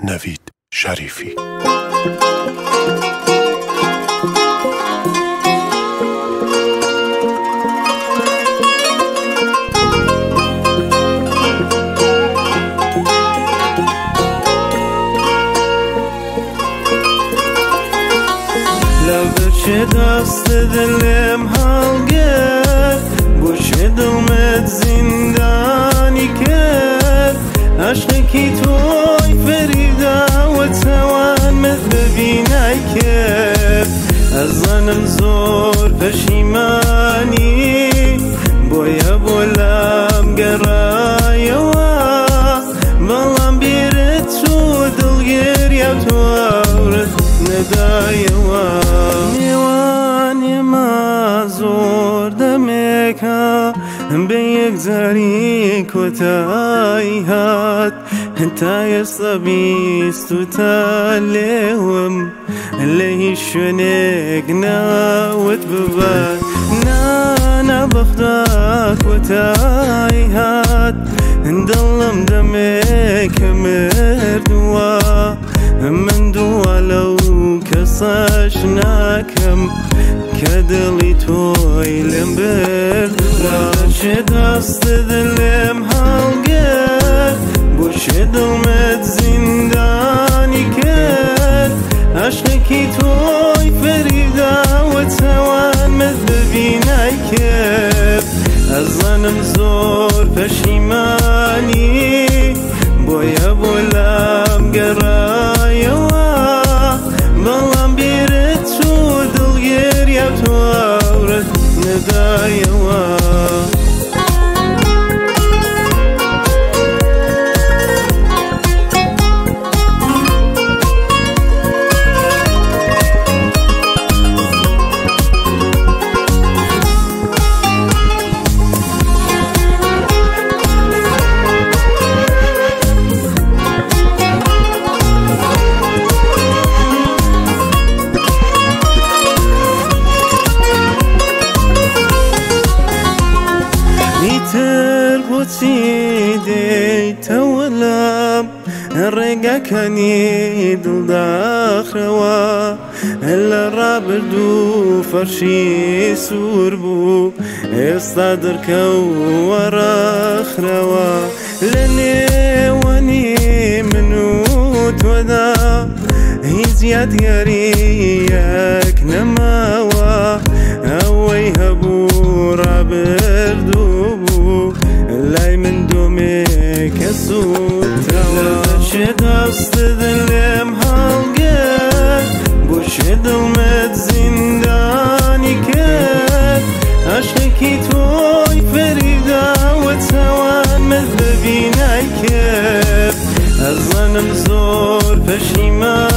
نەڤید شەریفی. لەبەرچێ دەستت لێم هەڵگرت، بۆچێ دڵمت زیندانی کرد؟ عەشقێکی تۆی فریداوە چاوانمت ببینای کرد. ئەزانم زۆر پەشیمانی، بۆیە بۆ لام گەڕایەوە، بەڵام بیرت چوو دڵگیریا تۆ ئاورت نەدایەوە. نێوان ئێمە زۆر دەمێکە بە یەکجاری کۆتایی هات، تا ئێستا 20 و تا لێوم لە هیچ شوێنێک ناوت ببات. نانا بەخدا کۆتایی هات، دڵم دەمێکە مردووە، من دووە لەو کەسەش ناکەم کە دڵی تۆی لێم بردووە. چێ دەستت لێم هەڵگرت، بۆچێ دڵمت زیندانی کرد؟ عەشقێکی تۆی فریداوە چاوانمت ببینای کرد. ئەزانم زۆر پەشیمانی، بۆیە بۆ لام گەڕایەوە، بەڵام بیرت چوو دڵگیریا تۆ ئاورت نەدایەوە. ئیتر بۆچی دێیتەوە لام، ڕێگاکانی دڵداخرەوە؟ لە ڕابردوو فەرشی سوور بوو، ئێستا دەرکەوە ڕاخرەوە. لە نێوانی من و تۆدا هیچ یادگاریەک نەماوە، ئەوەی هەبوو ڕابردوو بوو، لای من دۆمێکە سووتەوە. چێ دەستت لێم هەڵگرت، بۆچێ دڵمت زیندانی کرد؟ عەشقێکی تۆی فریداوە چاوانمت ببینای کرد. ئەزانم زۆر پەشیمانی